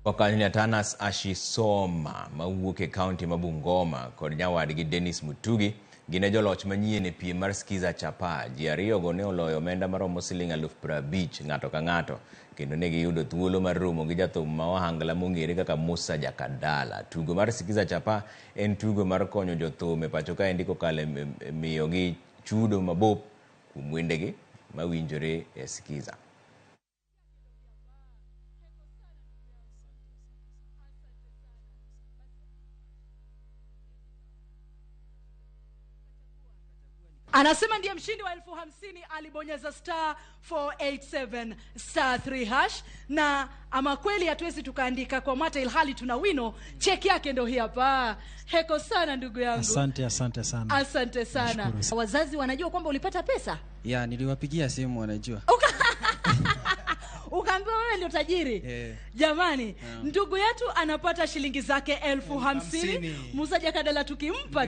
Wakanyo Atanas Ashisoma mawuok e kaunti ma Bungoma kod nyawadgi Dennis Mutugi gin e joloch manyien e piem mar Skiza Chapa. Ji ariyogo ne oloyo omenda maromo siling 50,000 ng'ato ka ng'ato kendo ne giyudo thuolo mar romo gi jathum ma ohangla mong'ere kaka Musa Jakadala. Tugo mar Skiza Chapa en tugo mar konyo jothum e pacho kaendi kokalo e miyogi chudo mabup kuom wendegi mawinjore e Skiza. Anasema ndiye mshindi wa 50,000, alibonyeza star 487 star 3 hash, na ama kweli hatuwezi tukaandika kwa mate ilhali tuna wino. Cheki yake ndo hii hapa. Heko sana ndugu yangu. Asante, asante sana. Asante sana. Nashukuru sana. Wazazi wanajua kwamba ulipata pesa? Ya, niliwapigia simu wanajua. Ukaambiwa wewe ndio tajiri. Yeah. Jamani, ndugu yetu anapata shilingi zake 50,000. Musa Jakadala tukimpa.